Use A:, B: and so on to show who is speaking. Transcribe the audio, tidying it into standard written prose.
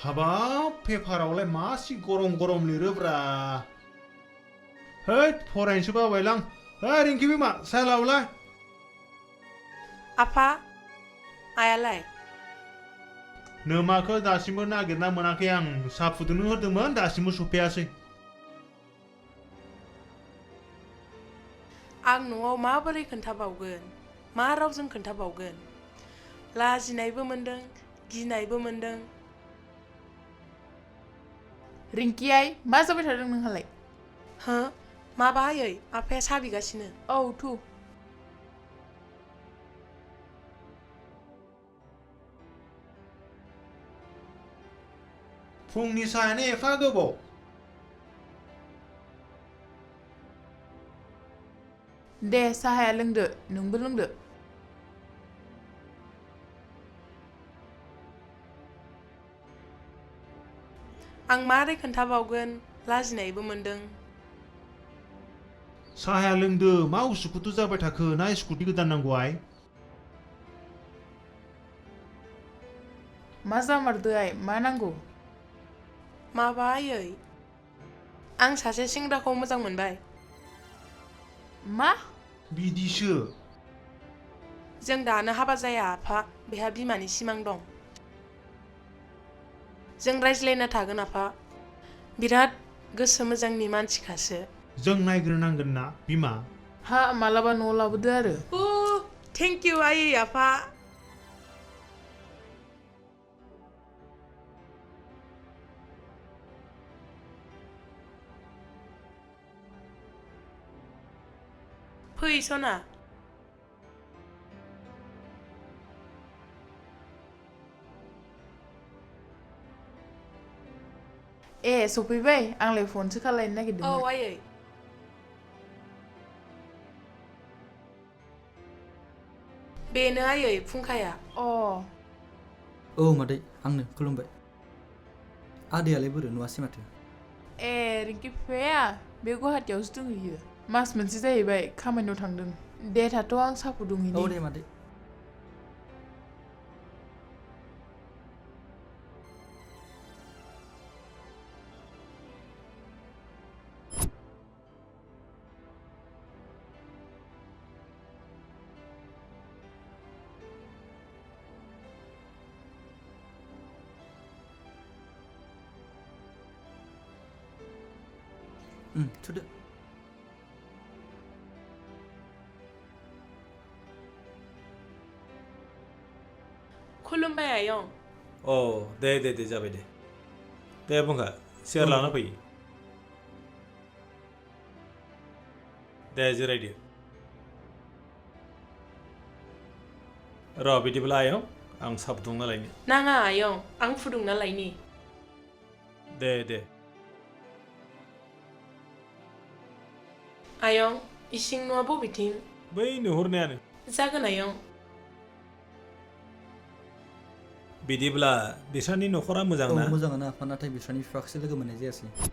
A: हाबाब पेपारावलाय मासि गरम गरम लिरोब्रा हैद फरायनोसो बाबायलां रिंकि बिमा साहा लाबोलाय
B: आफा आयालाय
A: नोमाखौ दासिमबो नागिरना मोनाखै आं साहा फुदुंनो होदोंमोन दासिमबो सफैयासै
B: आं न'आव माबोरै खोन्थाबावगोन मा रावजों खोन्थाबावगोन लाजिनायबो मोनदों गिनायबो मोनदों
C: रिंकि आइ मा जाबाय थादों नोंहालाय
B: हो माबा आयै आफाया साहा बिगासिनो
C: औ थु
A: फुंनि साहायानो एफा गोबाव
C: दे साहाया लोंदो नोंबो लोंदो
B: आं मारै खोन्थाबावगोन लाजिनायबो मोनदों
A: साहाया लोंदो मा उसुखुथु जाबाय थाखो ना स्कुटि गोदान नांगौ आइ
C: मा जामारदो आइ मा नांगौ
B: माबा आयै आं सासे सेंग्राखौ मोजां मोनबाय
C: मा
A: बिदिसो
B: जों दानो हाबा जाया आफा बेहा बिमानि सिमां दं जों रायज्लायना थागोन आफा बिराद गोसो मोजांनि मानसिखासो
A: जों नायग्रोनांगोन ना बिमा
C: हा मालाबा न'आव लाबोदो आरो
B: थेंक इउ आयै आफा फै सना
C: ए सफैबाय आंलाय फनसो खालायनो
B: औ
C: नागिरदोंमोन
B: आयै बेनो आयै फुंखाया
C: अ
D: औ मादै आंनो खुलुमबाय आदैयालाय बोरो नुवासै माथो
C: ए रिंकि बिफाया बे गुवाहाटियावसो दंहैयो मास मोनसे जाहैबाय खामानियाव थांदों दे थाथ' आं साहा फुदुंहैनि
D: औ दे मादै थुदो
B: खुलुमबाय आयं
E: अ दे जाबाय दे बुंखा सियार लाना फै दे जिरायदो र' बिदिब्ला आयं आं साहा फुदुंना लायनि
B: नाङा आयं आं फुदुंना लायनि
E: दे
B: आयं इसिं न'आ बबेथिं
E: बै नुहुरनायानो
B: जागोन आयं
E: बिदिब्ला बिसोरनि न'खरा मोजां
D: औ
E: ना
D: मोजाङानो आफा नाथाय बिस्रानि बिफाखौसो लोगो मोननाय जायासै